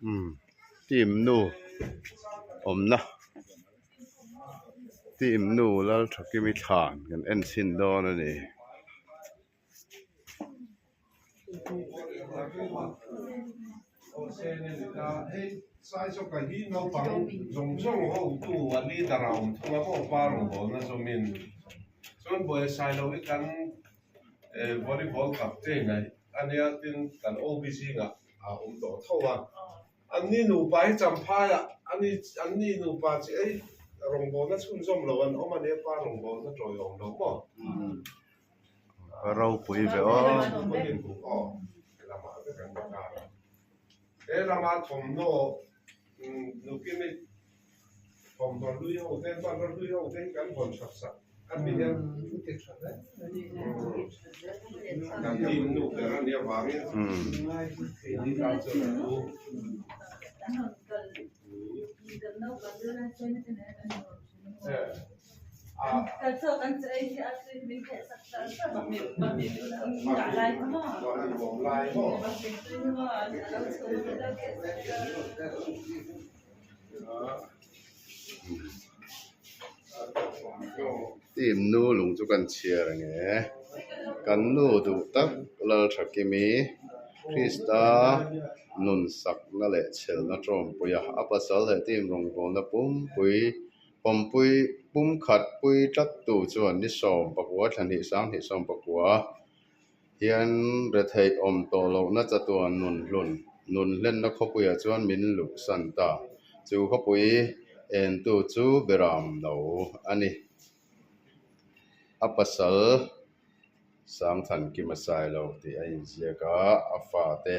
Umm team nu awmna team nu Lalthakimi thlan kan en chhin dawn a ni. A awm tawh tho a, anni nupa hi Champhai ah ani anni nupa chi ei rawngbawlna chhunzawm lo an awm a nia pa rawngbawlna tawiawm lo maw? A ropui ve aw. Helamah vek an ni ta. He lama thawmhnaw nukimi thawmhnaw hlui ho te hmanraw hlui ho te hi kan hawn that sak a mi hian kan team nu ber a nih avangin keini tan chuan a thu. Team nu lung chu kan chhiar ang e. Kan nu duh tak Lalthakimi Krista nun sakna leh chhelna tawmpui a, a pasal leh team rawngbawlna pumpui Pawmpui pumkhat pui tlattu chuan ni 14 thla hnih 20 19 hian retheih awm tawh lohna chatuan nun hlun nun hlenna khawpuiah chuan min luhsan ta. Chu khawpui entu chu Beram no a ni. A pasal Sangthankima Sailo tih a inziak a, a fate.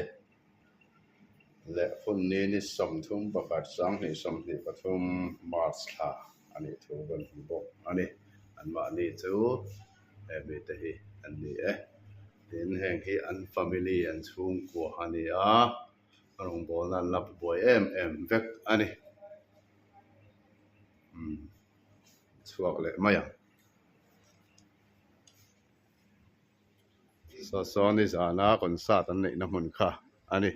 Leh hun ni ni 31 2023 March thla a nih thu kan hmu bawk a ni. Anmahni chu he mite hi an ni e. Tin, heng hi an family an chhungkua a ni a, rawngbawlna an la buai em em vek a ni. Umm chhuak leh mai ang. Saw saw ni zana concert an neihna hmun kha a ni.